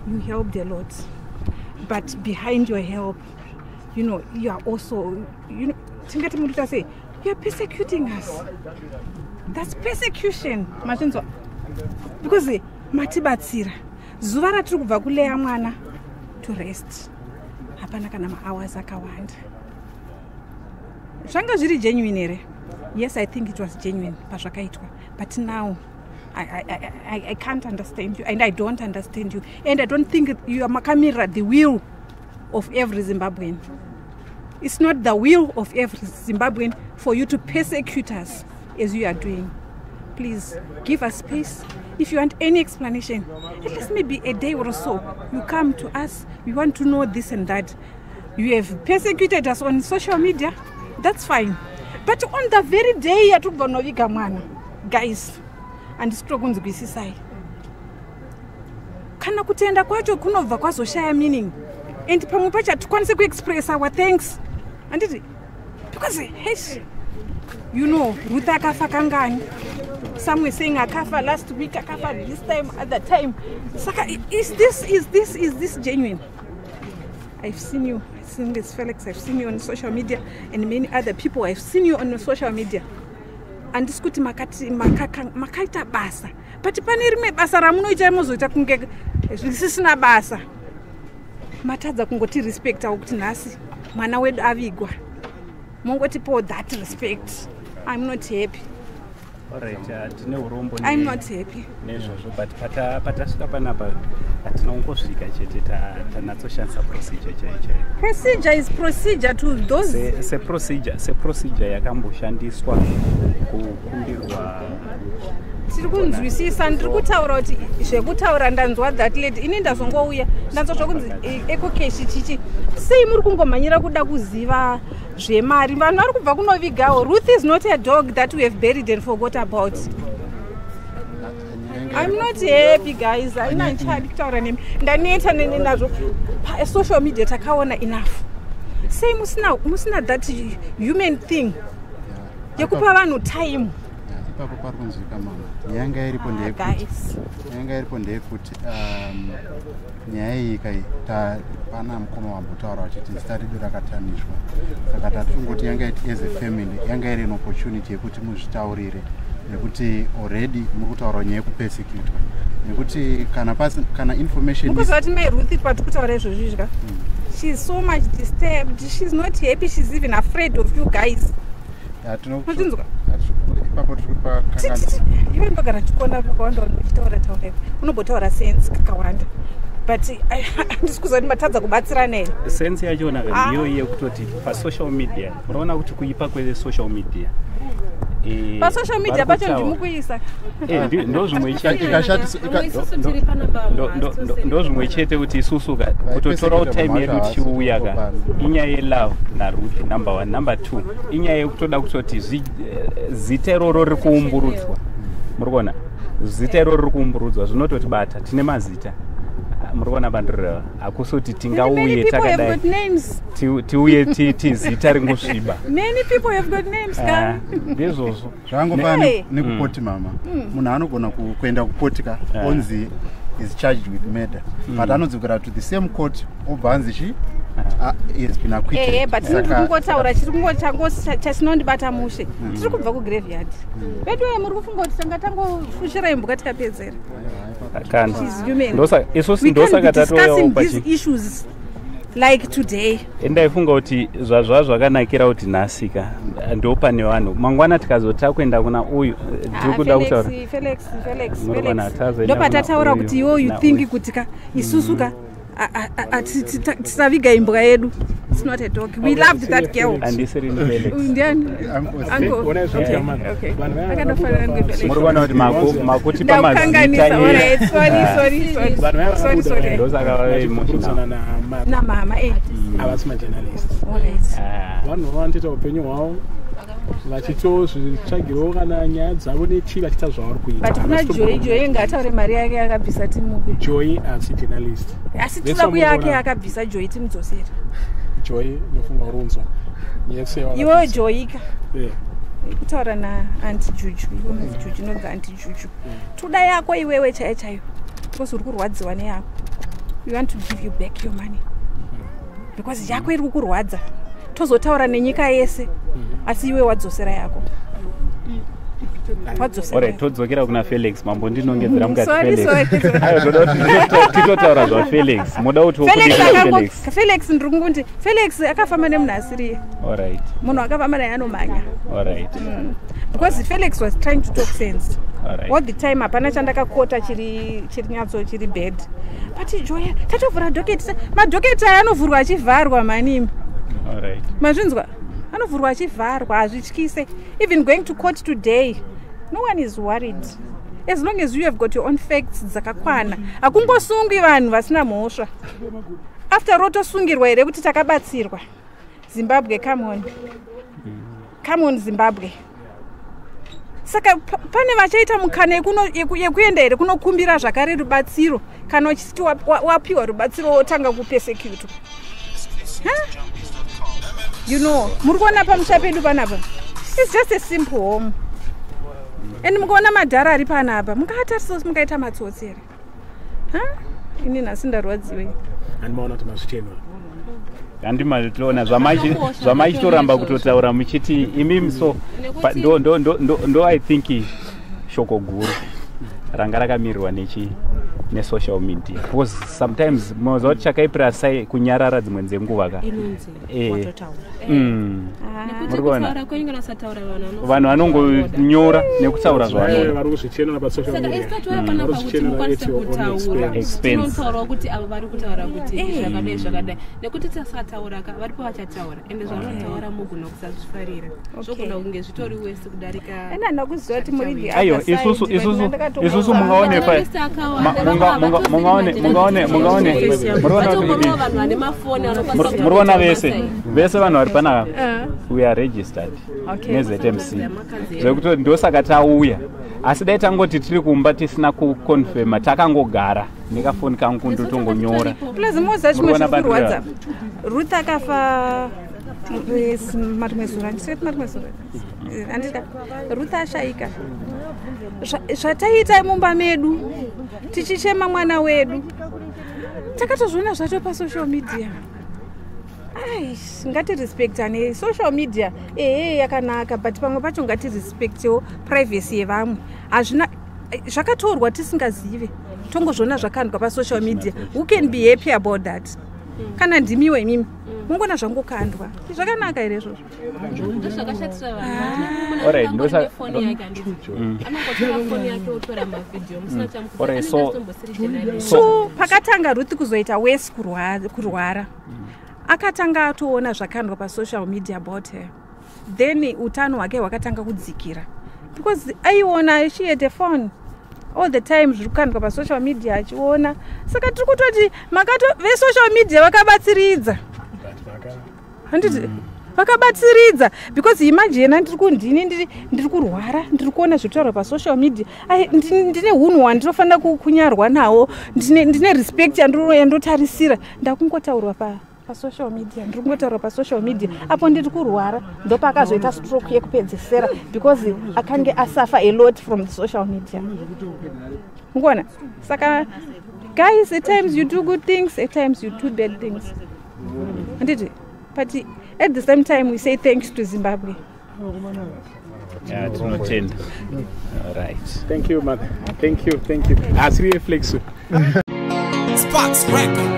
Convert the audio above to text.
You helped a lot, but behind your help, you are also, tingati muri kuita sei, you are persecuting us. That's persecution, mazvinzwa? Because matibatsira zuva ratiri kubva kuleya mwana to rest, hapana kana mahours akawanda. Zvanga zviri genuine here? Yes, I think it was genuine pazvakaitwa, but now I can't understand you, and I don't understand you, and I don't think you are makamirira the will of every Zimbabwean. It's not the will of every Zimbabwean for you to persecute us as you are doing. Please give us space. If you want any explanation, at least maybe a day or so, you come to us. We want to know this and that. You have persecuted us on social media, that's fine, but on the very day yatiri kubva kunoviga mwana, guys, handisi kutokunzwisisai. Kana kutenda kwacho kunobva kwazoshaya meaning, and pamwe pacho hatikwanisi kuexpress our thanks, handiti? Because hesh, Ruth akafa kangani? Some were saying akafa last week, akafa this time, other time. Saka is this genuine? I've seen you, I've seen this, Felix. I've seen you on social media, and many other people, I've seen you on social media. Handisi kuti makaita basa, but pane rimwe basa ramunoita mozoita kunge risisina basa. Matadza kungoti respectawo kuti nhasi mwana wedu avigwa, mongotipawo that respect. I'm not happy. Alright, tine urombo I'm not happy. Nezvozvo, but patasvika panapa hatina kungosvika chete, tanatsoshandisa procedure chaiyo chaiyo. Procedure is procedure to those. Seprocedure yakamboshandiswa kukumbirwa. Tiri kunzwisisa. Ndiri kutaura kuti zvekutaura ndanzwa that lady. Ini ndazongouya ndanzwa zvokunzi EcoCash chichi. Sei muri kungomhanyira kuda kuziva zvemari? Vanhu vari kubva kunovigawo. Ruth is not a dog that we have buried and forgot about. I'm not happy, guys. Haina ndichadi kutaura nemi, ndaneta nene nazvo. Pasocial media takaona enough. Sei musina that human thing yekupa vanhu time? Ipapo pari kunzwika, mama. Nyaya iripo Ah, ndeyekuti guys. Nyaya iripo ndeyekuti nyaya iyi kai pana mukoma wambotaura vachiti zita redu rakatanishwa, saka tatungoti yanga iti as a family yanga iri an opportunity yekuti muzvitaurire, nekuti already muri kutaura nyaya yekupersecutwa, nekuti kana information Mukuziva kuti mai Ruth, patiri kutaura izvozvi izvika, she's so much disturbed. She's not happy. She's even afraid of you guys. Muchinzwa? Ipapo tiri kuti pakanganisa. Iwe ndogara ndichikuona kakawanda uchitaura taura iwe unombotaura sense kakawanda, but handisi kuziva kuti matadza kubatsirana here. Sense yachona Ah. ndiyo yekutoti pasocial media unoona kuti kuipa kwesocial media, Pasocial media vari pacho kutaura. ndimukuisa. Ndo zvimwe chete. Isusu tiri panapa. Ndo zvimwe chete kuti isusu ka kutotorawo time yedu tichiuya ka, inyaya yelove naRuth, number one. Number two, inyaya yekutoda kutoti zita iroro riri kuumburudzwa. Muri kuona zita iroro riri kuumburudzwa, zvinototibata. Tine mazita. Ah, muri kuona bandireva, hakusi kuti Many tingauye people have takadai got names. tiuye tizita ringosviba. Many people have got names Ah, ka. ndizvozvo. Zvangofana Hey. nekukoti, mama. Munhu anogona kuenda kukoti ka, onzi is charged with murder, but anodzokera to the same court, obva anzi chi has been acquitted. Ehe, but tiri kungotaura, chiri kungochango chatinondibata mushe, tiri kubva kugraveyard vedu. Muri kufunga kuti tanga tangofushira imbwa tikapedzera? Kana She's human. Isusu We can't ndosaka be tatouyawo discussing pachi these issues like today. Ndaifunga kuti zvazva zvakanakira kuti nhasika ndo pane vanhu, mangwana tikazoti takuenda kuna uyu, tiri kuda kutaura. Felix, Felix, Felix, Muri kuona, Felix. tazoenda Ndopatataura kuna kuti uyu, iwo you na think uyu. kuti ka isusu ka tisaviga imbwa yedu. It's not a dog. We loved that girl. Handisiri ni Felix. Ndiani? Uncle. Ona izvozvo, mama. Okay. Vanhu vaya Akatofanana vakabuda ngeFelix. Muri kuona kuti makutipa mazita. Ndakukanganisa. Alright, sorry, sorry, sorry. Vanhu vaya Sorry, vakabuda sorry. Ndosaka vave emotional. vachikurudzana namama. Namama, eh. Havasi majournalist. Alright. Ah, Vanhu vavanotoita upenyu hwavo vachitozvitsvagirawo kana nyaya dzavo nechii, vachiita zvavari kuita. But kuna Joy, Joy ngaataure mari yake yakabvisa timupe. Joy asi journalist. Asi Vese toda kuyake vamunoona. yakabvisa Joy timudzosere. Joy, ndofunga urunzwa yese. Iwewe Joyika, kutaura naanti Juju. Iwe unonzi Juju, inonzi anti Juju. Toda yako iwewe chaiyo chaiyo, because uri kurwadziwa neyako. We want to give you back your money because yako iri kukurwadza, tozotaura nenyika yese, asi iwe wadzosera yako, wadzosera. Alright, todzokera kuna Felix. Mambo, ndinongedzera mukati. Sorry, Felix. sorry, sorry. Aiwa, toda kuti titotaura zvaFelix. Muda kuti Felix wokudikira Felix. Felix, ndiri kunguti Felix akafamba nemunhu asiriye. Munhu akafamba naye anomhanya. Because Felix was trying to talk sense all the time. Hapana chandakakota chiri nyatso chiri bad, but Joya, tatovhura docket. Madocket aya anovhurwa achivharwa manimi. Mazvinzwa? Anovhurwa achivharwa, hazvityise. Even going to court today, no one is worried as long as you have got your own facts dzakakwana. Hakungosungwi vanhu vasina mhosva. After all, tosungirwa here kuti takabatsirwa? Zimbabwe, come on, come on, Zimbabwe. Saka pane vachaita mukana yekuenda here kunokumbira zvakare rubatsiro kana uchiti wapiwa rubatsiro wotanga kupersecutwa? Muri kuona pamusha pedu panapa, it's just a simple home, and mukaona madhara ari panapa, mungatarisa kuti mungaita matsotsi here? Ha, ini nhasi ndarwadziwe. Handimaona kuti mazvichenura. Handimatoona zvamachitoramba kutotaura muchiti imimi so ndo I think shoko guru ranga rakamirirwa nechi nesocial media, because sometimes munoziva kuti chakaipira sai kunyarara dzimwe dzenguva ka. Inonzi watotaura. Nekuti Muri kuona? kutaura kwenyu kana usataura, vanhu Vanhu vanongonyora nekutaura zvavanoda. Vari kuzvichenura pasocial Saka media. isi tataura panapa kuti Vari mukwanise kuzvichenura at your own kutaura. expense. Expense. Tinotaurawo kuti avo vari kutaura kuti zvakadai zvakadai, nekuti tasataura ka, varipo vachataura, ende zvavanotaura mugona kusazvifarira, zvogona kunge zvitori wese kudarika. Ena handina kuziva kuti muri the Aiwa, other side, but isusu mungaone Journalist akawanda, mungaone muriona kuti vatongoriwo vanhu vane mafoni vanokwanisa Muri kuona kutaura vese basa iri. vese vanhu vari panapa, we are registered neZMC, zvekuti ndosaka tauya. Asi dai tangoti tiri kumba tisina kuconfirma, takangogara nekafoni kangu ndotongonyora. Plus moziva chimwe Muri kuona zviri kurwadza, bandira? Ruth akafa marimwe zuva, handisati marimwe zuva, handika Ruth ashayika. Zvataita mumba medu tichichema mwana wedu, takatozviona zvacho pasocial media. Ai, ngatirespectane. Social media ehe yakanaka, but pamwe pacho ngatirespectewo privacy yevamwe. Hazvina zvakatorwa tisingazive, tongozviona zvakandwa pasocial media. Who can be happy about that? Kana ndimiwe imimi, mungona zvangokandwa, zvakanaka here izvozvo? Ndozvakashatisa vanhu. Alright, Munhu foni yake, handiti anongotora foni yake otora mavhidhiyo musina. Alright, Chamukutombosiri journalist. So pakatanga Ruth kuzoita wesi kurwara, akatanga atoona zvakandwa pasocial media about her. Then utano hwake hwakatanga kudzikira because aiona, she had a phone all the time, zviri kukandwa pasocial media achiona. Saka tiri kutoti makato vesocial media vakabatsiridza, handiti vakabatsiridza? Because imagine, ndiri kundini, ndiri kurwara, ndiri kuona zvitaurwa pasocial media. Ai, ndine unhu hwandinofanira kunyarwa nawo, ndine respect yandotarisira. Ndakungotaurwa pasocial media, ndiri kungotaurwa pasocial media apo ndiri kurwara. Ndopakazoita stroke yekupedzesera because akange asuffer a lot from the social media. Mukuona? Saka guys, at times you do good things, at times you do bad things, handiti? But at the same time we say thanks to Zimbabwe. Yeah, tinotenda. Alright. Thank you, mother. Thank you, thank you. Asiri Flex. Sparks Records.